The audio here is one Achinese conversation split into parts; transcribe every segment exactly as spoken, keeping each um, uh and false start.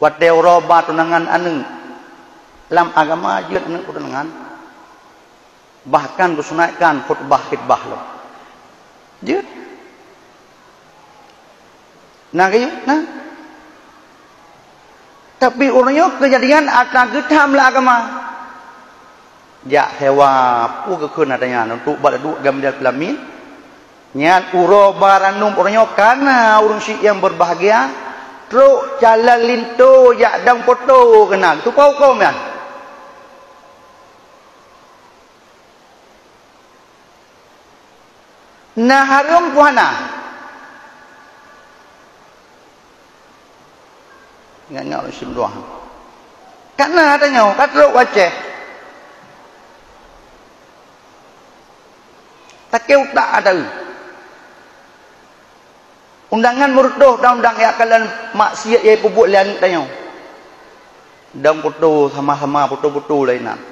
Watée uroe ba tunangan aneuëk, lam agama jeuet aneuëk peutunangan. Bahkan geusunatkan khutbah-khitbah lom. Jeuet. Na geuyue? Na. Tapi uroe nyoe keujadian atra geutham lam agama. Jak sewa, peue geukheun atra nyan, untuk bak duek gam dia pelamin. Nyan uroe ba ranum uroe nyoe kana ureuëng syiek nyang beubahgia, trok calon linto jak dong poto keunan. Tupau kong nyan. Na hareuem puhana. Ingat-ingat lôn sim dua. Kana tanyoe, ka trok u Aceh. Sakét utak ata. Undangan meurutoh dan undang jak kalon maksiat nyang peubuet lé aneuëk tanyoe. Dong poto sama-sama poto-poto lainan.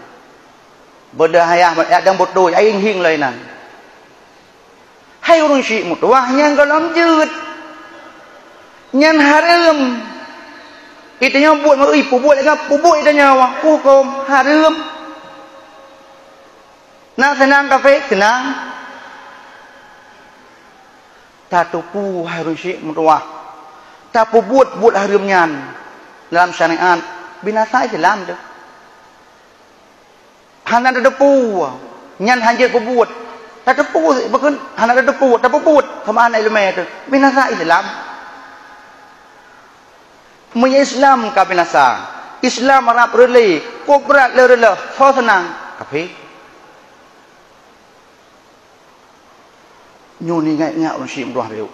Beudah ayah jak dong poto, jak hieng-hieng lainan. Hai ureuëng syiek meutuwah nyang gohlom jeuet. Nyan hareuem. Itanyoe buet meuri peubuet lagée peubuet itanyoe, hukôm hareuem. Na seunang kafé? Seunang. Tateupeue hai ureuëng syiek meutuwah. Tapeubuet buet hareuem nyan dalam syariat, binasa Islam teuh. Hana tateupeue, nyan hanjeuet peubuet. Tateupeue, bukon hana tateupeue, tapeubuet, sama hana iéleumé teuh. Binasa Islam. Meunyoe Islam ka binasa, Islam rab reulée, kobrat le reuloh, soe seunang? Kafé. Nyoe ingat-ingat ureuëng syiek meutuwah rayeuk.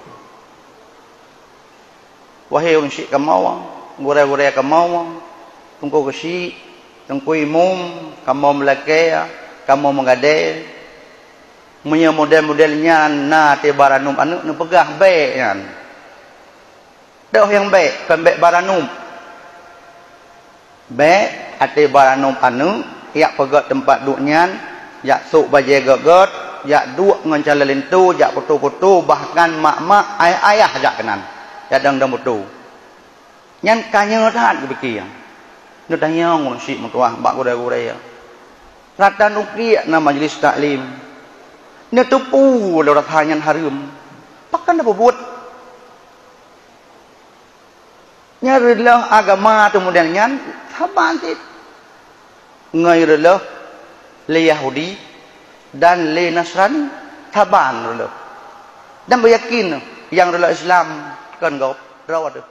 Wahé ureuëng syiek kamoe, gurée-gurée kamoe, teungku geuchik, teungku imum, kamoe meulakée, kamoe meugadée. Meunyoe model-model nyan na teuba ranum aneuëk, neupeugah bék nyan. Toh nyang bék, kon bék ba ranum. Bék até ba ranum aneuëk, jak peugét teumpat duek nyan, jak sôk bajée gét-gét, jak duek ngon calon linto, jak poto-poto, bahkan mak-mak, ayah-ayah jak keunan, jak dong-dong poto. Nyan kanyeu that geupiké. Neutanyong ureuëng syiek meutuwah bak gurée-gurée. Rata neukiek na majlis taklim. Neuteupeue lé rasa nyan hareuem. Pakon tapeubuet? Nyang reuloh agama teuh model nyan saban cit. Ngon reuloh lé Yahudi dan lé Nasrani saban reuloh. Dan beuyakin nyang reuloh Islam kon gob, droe teuh.